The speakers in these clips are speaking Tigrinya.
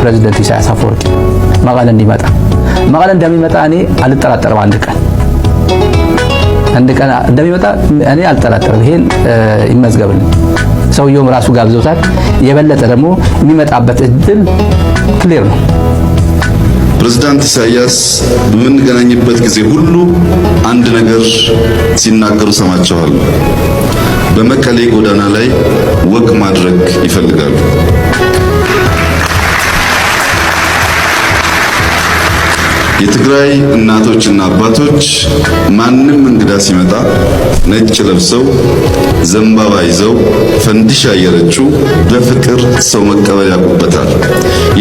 ፕሬዚደንት ኢሳያስ አፈወርቂ መቀለ እንዲመጣ። መቀለ እንደሚመጣ እኔ አልጠራጠርም። አንድ ቀን አንድ ቀን እንደሚመጣ እኔ አልጠራጠርም። ይሄን ይመዝገብልኝ። ሰውየውም ራሱ ጋብዞታል። የበለጠ ደግሞ የሚመጣበት እድል ክሊር ነው። ፕሬዚዳንት ኢሳያስ በምንገናኝበት ጊዜ ሁሉ አንድ ነገር ሲናገሩ ሰማቸዋለሁ። በመቀሌ ጎዳና ላይ ወክ ማድረግ ይፈልጋሉ። የትግራይ እናቶችና አባቶች ማንም እንግዳ ሲመጣ ነጭ ለብሰው ዘንባባ ይዘው ፈንዲሻ እየረጩ በፍቅር ሰው መቀበል ያውቁበታል።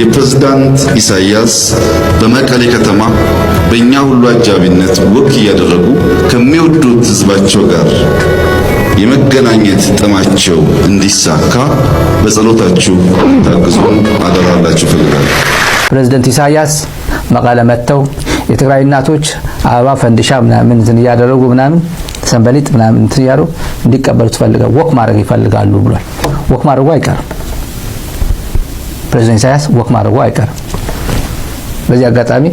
የፕሬዝዳንት ኢሳያስ በመቀሌ ከተማ በእኛ ሁሉ አጃቢነት ወክ እያደረጉ ከሚወዱት ህዝባቸው ጋር የመገናኘት ጥማቸው እንዲሳካ በጸሎታችሁ ታግዙን አደራ እላችሁ እፈልጋለሁ። ፕሬዝደንት ኢሳያስ መቀለ መጥተው የትግራይ እናቶች አበባ ፈንዲሻ ምናምን እንትን እያደረጉ ምናምን ሰንበሊጥ ምናምን እንትን እያሉ እንዲቀበሉ ትፈልገው ወክ ማድረግ ይፈልጋሉ ብሏል። ወክ ማድረጉ አይቀርም። ፕሬዝደንት ኢሳያስ ወክ ማድረጉ አይቀርም። በዚህ አጋጣሚ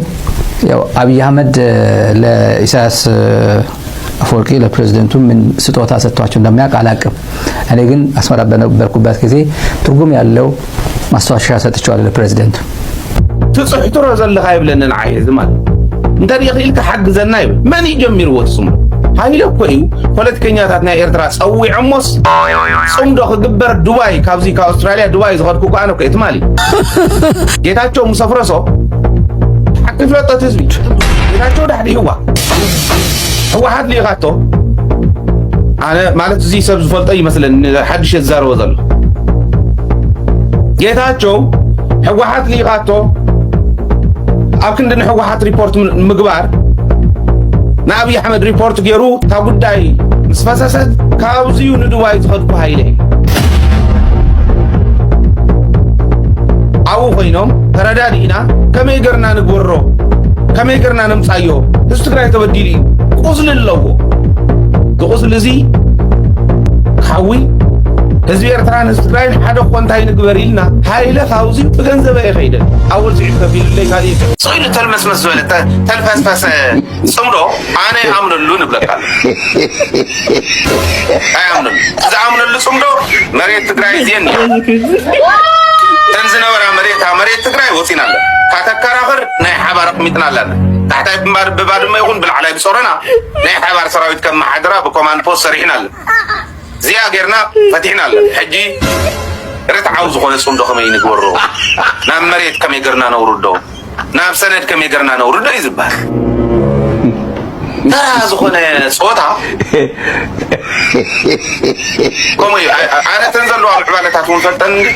ያው አብይ አህመድ ለኢሳያስ አፈወርቂ ለፕሬዝደንቱ ምን ስጦታ ሰጥቷቸው እንደሚያውቅ አላውቅም። እኔ ግን አስመራ በነበርኩበት ጊዜ ትርጉም ያለው ማስታወሻ ሰጥቼዋለሁ ለፕሬዝደንቱ። ትፅሕትሮ ዘለኻ ይብለኒ ንዓይ እዚ ማለት እንተ ደኣ ክኢልካ ሓግዘና ይብል። መን እዩ ጀሚርዎ እቲ ጽምዶ? ሃይለ እኮ እዩ ፖለቲከኛታት ናይ ኤርትራ ጸዊዖሞስ ጽምዶ ክግበር ዱባይ፣ ካብዚ ካብ ኣውስትራልያ ዱባይ ዝኸድኩ እኮ ኣነ እኮ እየ ትማሊ። ጌታቸው ምስ ኣፍረሶ ሓቂ ፍለጦ እቲ ህዝቢ ጌታቸው ዳሕዲሕዋ ህወሓት ልኢኻቶ። ኣነ ማለት እዚ ሰብ ዝፈልጦ ይመስለኒ ሓድሽ እየ ዝዛረቦ ዘሎ። ጌታቸው ህወሓት ልኢኻቶ ኣብ ክንዲ ንህወሓት ሪፖርት ምግባር ንኣብይ ኣሕመድ ሪፖርት ገይሩ እታ ጉዳይ ምስ ፈሰሰት ካብዚዩ ንዱባይ ዝኸድኩ ሃይለ እየ። ኣብኡ ኮይኖም ተረዳዲእና ከመይ ገርና ንግበሮ ከመይ ገርና ነምፃዮ ህዝቢ ትግራይ ተበዲሉ እዩ ቁስሊ ኣለዎ። እቲ ቁስሊ እዚ ክሓዊ ህዝቢ ኤርትራን ህዝቢ ትግራይን ሓደ እኮ እንታይ ንግበር ኢልና ሃይለ ካብዚ ብገንዘበ ይኸይደን ኣወል ስዒድ ከፊሉለይ ካልእ የለን። ስቕ ኢሉ ተልመስመስ ዝበለ ተ- ተልፈስፈሰ ጽምዶ ኣነ ይኣምነሉ ንብለካ ኣለኹ። ኣይኣምነሉ። ዝኣምነሉ ጽምዶ መሬት ትግራይ እዚአን እየን። እተን ዝነበራ መሬታ መሬት ትግራይ ወፂና ኣለን። ካተከራኽር ናይ ሓባር ኣቕሚጥና ኣለን። ታሕታይ ብባድመ ይኹን ብላዕላይ ብጾረና ናይ ሓባር ሰራዊት ከመሓድራ ብኮማንድ ፖስት ሰሪሕና ኣለን። እዚኣ ጌርና ፈቲሕና ኣለን። ሕጂ ርትዓዊ ዝኾነ ጽምዶ ከመይ ንግበሮ? ናብ መሬት ከመይ ገርና ነውርዶ? ናብ ሰነድ ከመይ ገርና ነውርዶ እዩ ዝበሃል። ተራ ዝኾነ ጸወታ ከምኡ እዩ። ኣነ ተን ዘለዋ ምዕባለታት እውን ፈልጠን እንዲ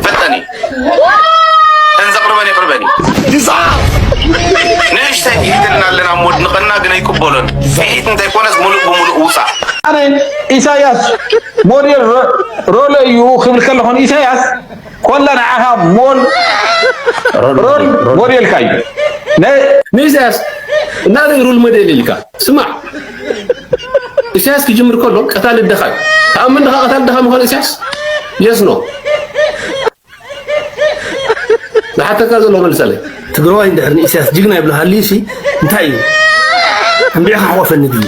ፈልጠን እዩ። ተን ዘቕርበን የቕርበን እዩ። ንእሽተይ ይትልና ኣለና እሞ ድንቕና ግን ኣይቅበሎን። ፍሒት እንተይኮነስ ሙሉእ ብሙሉእ ውፃእ። ኣነ ኢሳያስ ሞዴል ሮለ እዩ ክብል ከለኹ ንኢሳያስ ኮላ ንዓኻ ሞል ሮል ሞዴልካ እዩ። ንኢሳያስ እናዘይ ሩል ሞዴል ኢልካ ስማዕ። ኢሳያስ ክጅምር ከሎ ቀታሊ ድኻ እዩ። ተኣምን ድኻ ቀታሊ ድኻ ምዃኑ ኢሳያስ? የስ ኖ። ዝሓተካ ዘሎ መልሰለይ። ትግራዋይ እንድሕር ንኢሳያስ ጅግና ይብሎ ሃልዩሲ እንታይ እዩ? ኣንቢዕካ ሕቆፈኒ ድዩ?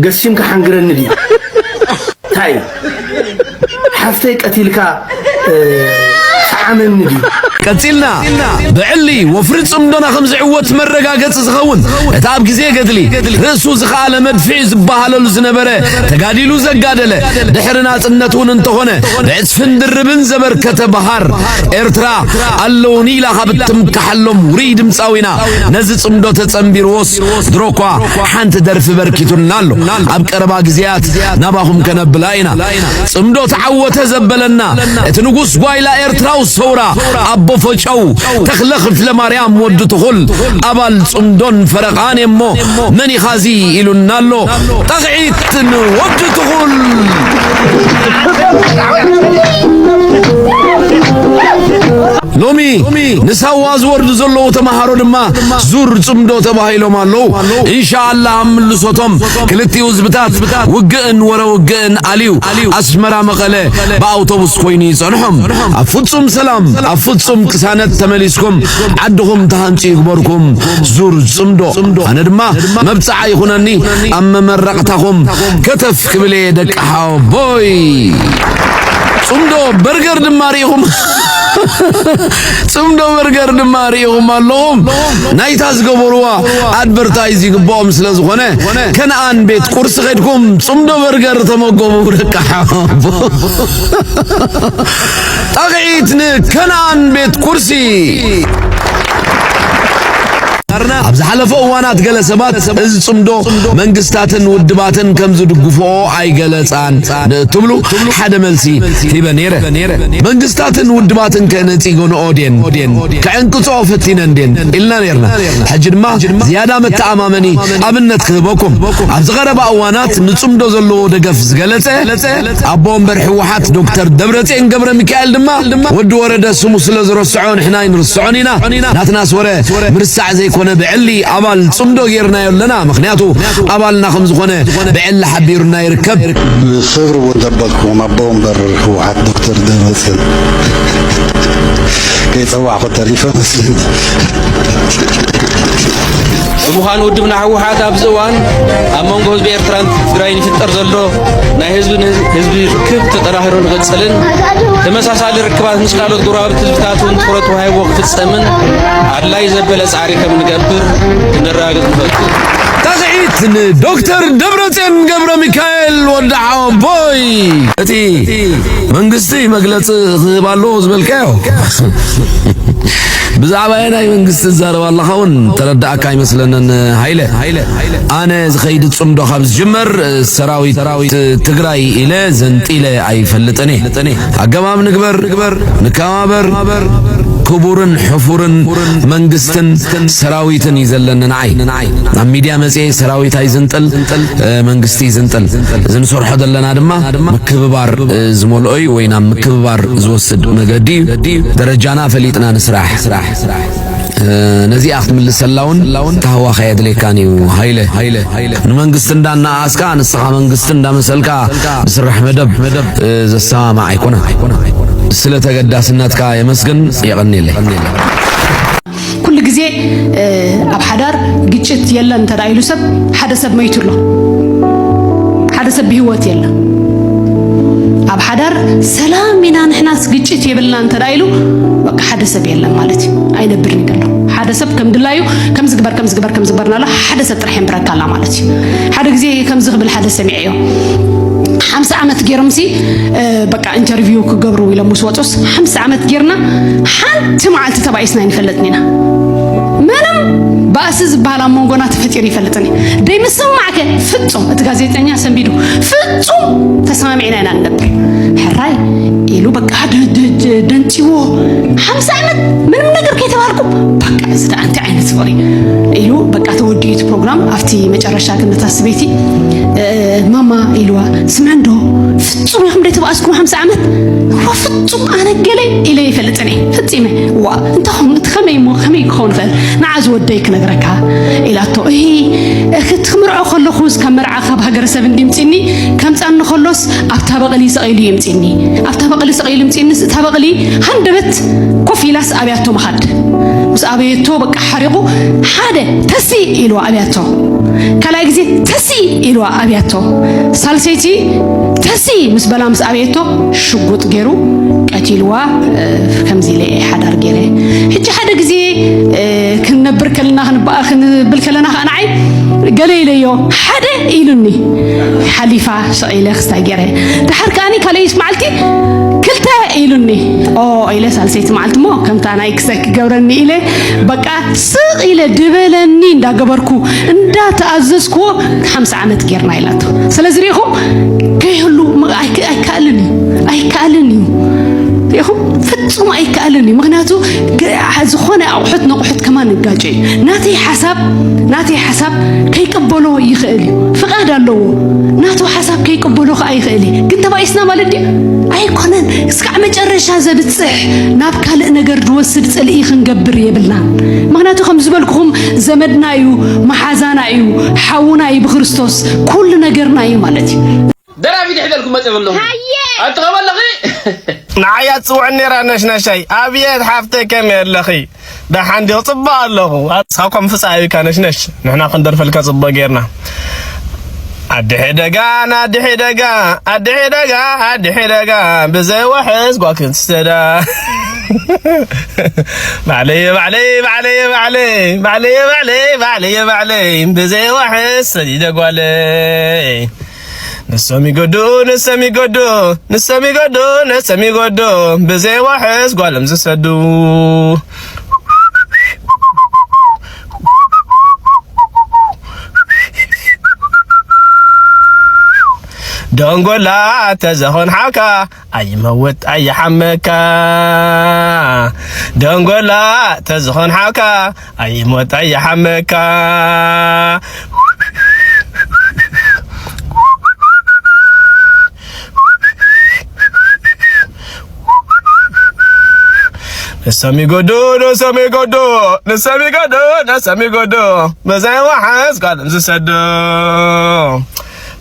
ገሲምካ ሓንግረኒ ድዩ? እንታይ ሓፍተይ ቀቲልካ ሰዓመኒ ድዩ? ቀጺልና ብዕሊ ወፍሪ ጽምዶና ከም ዝዕወት መረጋገጺ ዝኸውን እቲ ኣብ ግዜ ገድሊ ርእሱ ዝኸኣለ መድፍዒ ዝበሃለሉ ዝነበረ ተጋዲሉ ዘጋደለ ድሕሪ ናጽነት እውን እንተኾነ ብዕጽፍን ድርብን ዘበርከተ በሃር ኤርትራ ኣለውኒ ኢላ ካብ እትምክሓሎም ውሩይ ድምጻዊና ነዚ ጽምዶ ተጸንቢርዎስ ድሮኳ ሓንቲ ደርፊ በርኪቱልና ኣሎ። ኣብ ቀረባ ግዜያት ናባኹም ከነብላ ኢና። ጽምዶ ተዓወተ ዘበለና እቲ ንጉስ ጓይላ ኤርትራዊ ሰውራ ኣቦ ፈጨው ተኽለ ክፍለ ማርያም ወዲ ትኹል ኣባል ጽምዶን ፈረቓን እሞ መን ኢኻ እዚ ኢሉና ኣሎ። ጣቕዒት ንወዲ ትኹል። ሎሚ ንሳዋ ዝወርዱ ዘለዉ ተምሃሮ ድማ ዙር ጽምዶ ተባሂሎም ኣለዉ። ኢንሻኣላህ ኣብ ምልሶቶም ክልቲኡ ህዝብታት ውግእን ወረ ውግእን ኣልዩ ኣስመራ መቐለ ብኣውቶቡስ ኮይኑ ይጸንሖም። ኣብ ፍጹም ሰላም ኣብ ፍጹም ቅሳነት ተመሊስኩም ዓድኹም ተሃንጹ ይግበርኩም። ዙር ጽምዶ። ኣነ ድማ መብጽዓ ይኹነኒ ኣብ መመረቕታኹም ከተፍ ክብል እየ ደቂ ሓወቦይ። ጽምዶ በርገር ድማ ርኢኹም ጽምዶ በርገር ድማ ርኢኹም ኣለኹም። ናይታ ዝገበርዋ ኣድቨርታይዝ ይግብኦም ስለ ዝኾነ ከነኣን ቤት ቁርሲ ኸድኩም ጽምዶ በርገር ተመገቡ ደቂ ሓወቦ። ጣቕዒት ንከነኣን ቤት ቁርሲ። ኣብ ዝሓለፈ እዋናት ገለ ሰባት እዚ ጽምዶ መንግስታትን ውድባትን ከም ዝድግፍኦ ኣይገለጻን ንእትብሉ ሓደ መልሲ ሂበ ነይረ። መንግስታትን ውድባትን ከ ነጺገንኦ ድየን? ከዕንቅጽኦ ፈቲነን ድየን? ኢልና ነይርና። ሕጂ ድማ ዝያዳ መተኣማመኒ ኣብነት ክህበኩም። ኣብዚ ቀረባ እዋናት ንጽምዶ ዘለዎ ደገፍ ዝገለጸ ኣቦ ወንበር ህወሓት ዶክተር ደብረጽዮን ገብረ ሚካኤል ድማ ወዲ ወረደ ስሙ ስለ ዝረስዖ ንሕና ኣይንርስዖን ኢና። ናትናስ ወረ ምርሳዕ ዘይኮነ ብዕሊ ኣባል ጽምዶ ጌርናዮ ኣለና። ምኽንያቱ ኣባልና ከም ዝኾነ ብዕሊ ሓቢሩና ይርከብ። ብኽብሪ እውን ዘበልኩም ኣቦ ወንበር ህወሓት ዶክተር ደብረጽዮን ከይጸዋዕኩ ተሪፈ መስለኒ። ብምዃኑ ውድብና ህወሓት ኣብዚ እዋን ኣብ መንጎ ህዝቢ ኤርትራን ትግራይን ይፍጠር ዘሎ ናይ ህዝቢ ንህዝቢ ርክብ ተጠናኺሩ ንቕጽልን ተመሳሳሊ ርክባት ምስ ካልኦት ጎረባብቲ ህዝብታት እውን ትኹረት ተዋሂብዎ ክፍጸምን ኣድላይ ዘበለ ጻዕሪ ከም ንገብር ክነረጋግጽ ንፈቱ። ጣቕዒት ንዶክተር ደብረጽዮን ገብረ ሚካኤል ወዲ ሓወቦይ። እቲ መንግስቲ መግለጺ ክህብ ኣለዎ ዝበልካዮ ብዛዕባ ናይ መንግስቲ ትዛረብ ኣለኻ እውን ተረዳእካ ኣይመስለንን። ሃይለ ኣነ ዝኸይድ ጽምዶ ካብ ዝጅመር ሰራዊት ትግራይ ኢለ ዘንጢለ ኣይፈልጥን እየ። ኣገባብ ንግበር፣ ንከባበር። ክቡርን ሕፉርን መንግስትን ሰራዊትን እዩ ዘለኒ ንዓይ። ናብ ሚድያ መጽየ ሰራዊት ኣይዝንጥል፣ መንግስቲ ይዝንጥል። እዚ ንሰርሖ ዘለና ድማ ምክብባር ዝመልኦ እዩ ወይ ናብ ምክብባር ዝወስድ መገዲ እዩ። ደረጃና ፈሊጥና ንስራሕ። ነዚኣ ክትምልሰላ እውን ታህዋኽ ኣየድልየካን እዩ። ሃይለ ንመንግስቲ እንዳነኣስካ ንስኻ መንግስቲ እንዳመሰልካ ዝስራሕ መደብ ዘሰማማዕ ኣይኮነን። ስለ ተገዳስነትካ የመስግን። የቐንየለይ። ኩሉ ግዜ ኣብ ሓዳር ግጭት የለን እንተ ኢሉ ሰብ ሓደ ሰብ መይቱ ኣሎ። ሓደ ሰብ ብህይወት የለን። ኣብ ሓዳር ሰላም ኢና ንሕናስ ግጭት የብልና እንተ ኢሉ በቃ ሓደ ሰብ የለን ማለት እዩ። ኣይነብርን ይደሎ ሓደ ሰብ ከም ድላዩ ከም ዝግበር ከም ዝግበር ከም ዝግበር ናሎ ሓደ ሰብ ጥራሕ የንብረካ ኣላ ማለት እዩ። ሓደ ግዜ ከምዚ ክብል ሓደ ሰሚዐዮ። ሓምሳ ዓመት ገይሮምሲ በቃ ኢንተርቪው ክገብሩ ኢሎም ምስ ወፁስ ሓምሳ ዓመት ጌርና ሓንቲ መዓልቲ ተባኢስና ኣይንፈልጥን ኢና። ምንም ባእሲ ዝበሃል ኣብ መንጎና ተፈጢሩ ይፈልጥን እዩ። ደይምስምማዕከ ፍጹም እቲ ጋዜጠኛ ሰንቢዱ ፍጹም ተሰማሚዕና ኢና ንነብር። ሕራይ ኢሉ በቃ ደንጺዎ ሓምሳ ዓመት ምንም ነገር ከይተባልኩ በቃ እዚ ደኣ እንታይ ዓይነት ፍቕሪ ኢሉ በቃ ተወዲኡ እቲ ፕሮግራም ኣብቲ መጨረሻ ግን ነታ ሰበይቲ ማማ ኢልዋ ስምዐ እንዶ ፍጹም ኢኹም ደይ ተባእስኩም ሓምሳ ዓመት እዋ ፍጹም ኣነ ገለ ኢለ ይፈልጥን እየ ፈጺመ እዋ እንታኹም እቲ ከመይ እሞ ከመይ ክኸውን ይኽእል ንዓ ዝወደይ ክነግረካ ኢላቶ እሂ ክትምርዖ ከለኹስ ካብ መርዓ ካብ ሃገረሰብ እንዲምፂኒ ከምፃኒ ከሎስ ኣብታ በቕሊ ሰቒሉ ይምፂኒ ኣብታ በቕሊ ሰቒሉ ይምፂኒ እታ በቕሊ ሃንደበት ኮፍ ኢላስ ኣብያቶ ምኻድ ምስ ኣበየቶ በቃ ሓሪቑ ሓደ ተሲ ኢልዋ ኣብያቶ ካልኣይ ግዜ ተሲ ኢልዋ ኣብያቶ ሳልሰይቲ ተሲ ምስ በላ ምስ ኣበየቶ ሽጉጥ ገይሩ ቀቲልዋ ከምዚ ኢለ እየ ሓዳር ገይረ ሕጂ ሓደ ግዜ ክንነብር ከለና ክንበኣ ክንብል ከለና ከዓ ንዓይ ገለ ኢለዮ ሓደ ኢሉኒ ሓሊፋ ስቕ ኢለ ክስታይ ገይረ ድሓር ከዓኒ ካልኣይቲ መዓልቲ ክልተ ኢሉኒ ኦ ኢለ ሳልሰይቲ መዓልቲ እሞ ከምታ ናይ ክሳይ ክገብረኒ ኢለ በቃ ስቕ ኢለ ድበለኒ እንዳገበርኩ እንዳተኣዘዝክዎ ሓምሳ ዓመት ጌርና ኢላቶ ስለዚ ሪኢኹም ከይህሉ ኣይከኣልን እዩ ኣይከኣልን እዩ ኢኹም ፍጹም ኣይከኣልን እዩ። ምኽንያቱ ግ-፣ ዝኾነ ኣቑሑት ነቑሑት ከማን ይጋጨ እዩ። ናተይ ሓሳብ፣ ናተይ ሓሳብ ከይቅበሎ ይኽእል እዩ። ፍቓድ ኣለዎ። ናቱ ሓሳብ ከይቅበሎ ከኣ ይኽእል እዩ። ግን ተባኢስና ማለት ድዩ? ኣይኮነን። እስካዕ መጨረሻ ዘብጽሕ፣ ናብ ካልእ ነገር ዝወስድ ጽልኢ ክንገብር የብልናን። ምኽንያቱ ከም ዝበልኩኹም ዘመድና እዩ፣ መሓዛና እዩ፣ ሓውና እዩ ብክርስቶስ፣ ኩሉ ነገርና እዩ ማለት እዩ። ደራፊ ድሕደልኩም መጽእ ኣለኹ። ሃየ! ኣትኸበለኺ? ንዓይ ኣትጽውዕን ነይራ ነሽነሸይ። ኣብየት ሓፍተይ ከመይ ኣለኺ? ደሓን ዲኺ? ጽቡቕ ኣለኹ። ኣሳኮም ፍጻ ኣብካ ነሽነሽ። ንሕና ክንደርፈልካ ጽቡቕ ጌርና። ኣድሒ ደጋ፣ ናድሒ ደጋ፣ ኣድሒ ደጋ፣ ኣድሒ ደጋ፣ ብዘይ ወሕስ ጓል ክንስዳ። ባዕለየ፣ ባዕለይ፣ ባዕለየ፣ ባዕለይ፣ ባዕለየ፣ ባዕለይ፣ ባዕለየ፣ ባዕለይ፣ ብዘይ ወሕስ ሰዲደ ጓለይ። ንሶም ይጎዱ፣ ንሶም ይጎዱ፣ ንሶም ይጎዱ፣ ንሶም ይጎዱ፣ ብዘይ ወሕስ ጓሎም ዝሰዱ። ደንጎላ ተዘኾን ሓውካ ኣይመውት ኣይሓመካ። ደንጎላ ተዝኾን ሓውካ ኣይሞት ኣይሓመካ። ንሶም ይጎዱ፣ ንሶም ይጎዱ፣ ንሶም ይጎዱ፣ ንሶም ይጎዱ፣ ብዘይ ወሓስ ጓሎም ዝሰዱ።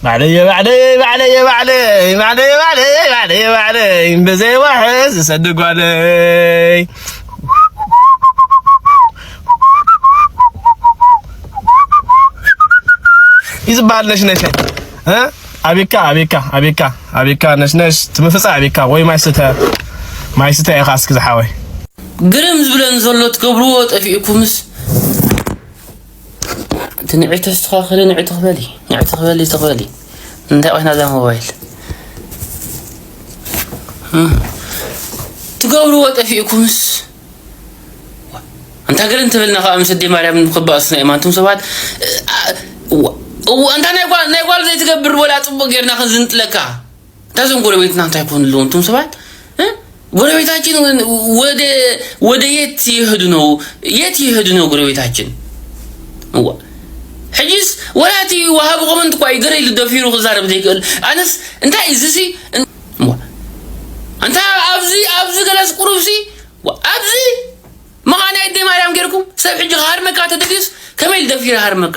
ባዕለየ፣ ባዕለየ፣ ባዕለየ፣ ባዕለይ፣ ባዕለየ፣ ባዕለይ፣ ባዕለየ፣ ባዕለይ፣ ብዘይ ወሓስ ዝሰዱ ጓለይ። እዩ ዝበሃል ነሽነሸይ። እ? ኣቢካ፣ ኣቢካ፣ ኣቢካ፣ ኣቢካ ነሽነሽ ትምፍጻ ኣቢካ ወይ ማይ ስተ፣ ማይ ስተ ኢኻ እስኪ ዝሓወይ። ግርም ዝብለኒ ዘሎ ትገብርዎ ጠፊእኩምስ። እቲ ንዒ ተስተኻኸሊ፣ ንዒ ትኽበሊ፣ ንዒ ትኽበሊ፣ ትኽበሊ። እንታይ ቆይና እዛ ሞባይል? እ? ትገብርዎ ጠፊእኩምስ። ኣንታ ገለ እንተበልና ከኣ ምስ ኣደይ ማርያም ክባእሱና እዮም ኣንቱም ሰባት። እ፣ እ፣ ኣንታ ናይ ጓል፣ ናይ ጓል ዘይትገብር ወላ ጽቡቕ ጌርና ክንዝንጥለካ። እንታይ እዞም ጎረቤትና እንታይ ኮኑ ኣለዉ ኣንቱም ሰባት? እ? ጎረቤታችን ወደ፣ ወደ የት ይሄዱ ነው? የት ይሄዱ ነው ጎረቤታችን? እዋ። ሕጂስ ወላ እቲ ወሃቢ ኮመንት እኳ እዩ ገለ ኢሉ ደፊሩ ክዛረብ ዘይክእል። ኣነስ እንታይ እዩ እዚሲ? እን-፣ እዋ። ኣንታ ኣብዚ፣ ኣብዚ ገለስ ቁሩብሲ፣ ዋ፣ ኣብዚ መኻን ኣደይ ማርያም ጌርኩም ሰብ ሕጂ ክሃርመካ ተደልዩስ ከመይ ኢሉ ደፊሩ ሃርመካ?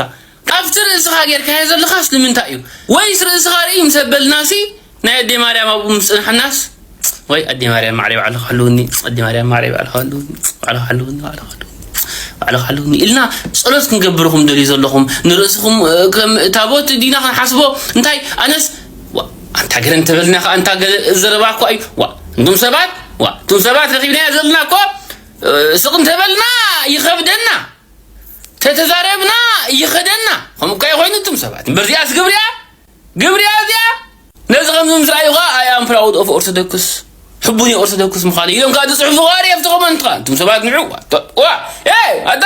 ካብቲ ርእስኻ ጌርካዮ ዘለኻስ ንምንታይ እዩ? ወይስ ርእስኻ ርእዩ ምስ ኣበልናሲ ናይ ኣደይ ማርያም ኣብኡ ምስ ጽንሓናስ? ወይ ኣደይ ማርያም ማዕረይ ባዕልኻ ሓልውኒ፣ ኣደይ ማርያም ማዕረይ ባዕልኻ ሓልውኒ፣ ባዕልኻ ሓልውኒ፣ ባዕልኻ ሓልውኒ፣ ባዕልኻ ሓልውኒ ኢልና ጸሎት ክንገብርኹም ደልዩ ዘለኹም ንርእስኹም፣ እ፣ ከም ታቦት ዲና ክንሓስቦ? እንታይ ኣነስ ዋ፣ ኣንታ ገለ እንተበልና ከኣ፣ ኣንታ ገለ ዘረባ እኮ እዩ። ዋ፣ እንቱም ሰባት፣ ዋ፣ እንቱም ሰባት ረኺብናዮ ዘለና እኮ፣ እ፣ ስቕ እንተበልና ይኸብደና፣ ተተዛረብና ይኸደና። ከምኡ እኮ እዩ ኮይኑ፣ እንቱም ሰባት። እምበር እዚኣስ ግብሪ እያ? ግብሪ እያ እዚኣ? ነዚ ከምዚ ምስ ረኣዩ ኸኣ፣ I am proud of Orthodox፣ ሕቡን እየ ኦርቶዶክስ ምዃኑ ኢሎም ከኣ ዝጽሕፉ ኸኣ ርእየ ኣብቲ ኮመንት ኸኣ። እንቱም ሰባት ንዑ፣ ዋ፣ ቶ-፣ ዋ፣ ኤ፣ ኣታ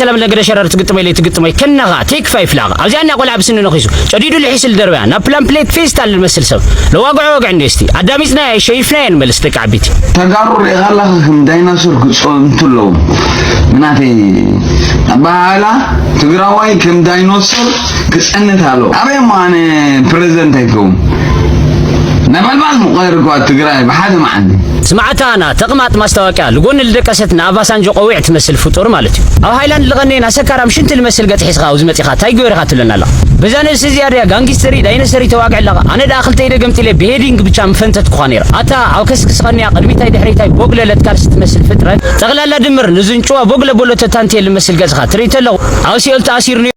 ሰላም ለገደ ሸረር ትግጥመይ ለይ ትግጥመይ ከናኻ ቴክ ፋይፍ ላኻ ኣብዚኣ እና ቆልዓ ብስኒ ነኺሱ ጨዲዱ ልሒስ ልደርበያ ናብ ፕላን ፕሌት ፌስታል ልመስል ሰብ ለዋግዖ ወግዕ እንዴ እስቲ ኣዳሚፅናያ ሸይፍናያ ንመልስ ደቂ ዓቢቲ። ተጋሩ ርኢኻ ኣለኻ ከም ዳይናሶር ክፀንቱ ኣለዎም። ብናተይ ኣበሃህላ ትግራዋይ ከም ዳይኖሶር ክፀንት ኣለዎ። ኣበይ እሞ ኣነ ፕሬዚደንት ኣይከውን። ነበልባል ምቆየር እኳ ትግራይ ብሓደ መዓልቲ። ስማዕታ ኣና ተቕማጥ ማስታወቂያ ልጎኒ ልደቀሰት ንኣባሳንጆ ቆዊዕ ትመስል ፍጡር ማለት እዩ። ኣብ ሃይላንድ ልቐነይ ናሰካራም ሽንቲ ልመስል ገጽ ሒዝኻ ኣብዚ መጺኻ ታይ ገይርኻ ትብለና ኣለኻ? በዛ ንእስ እዚኣ ድያ ጋንጊስተሪ ዳይነሰሪ ተዋግዕ ኣለኻ? ኣነ ደኣ ክልተ ኢደ ገምጢለ ብሄዲንግ ብቻ ምፈንተትኩኻ ነይረ። ኣታ ኣብ ከስክስ ቐንያ ቅድሚታይ ድሕሪታይ ቦግለ ለትካርስ ትመስል ፍጥረት። ጠቕላላ ድምር ንዝንጭዋ ቦግለ ቦሎ ተታንቴ ልመስል ገጽኻ ትርኢ ተለኹ ኣብ ሲኦል ተኣሲሩ ነይሩ።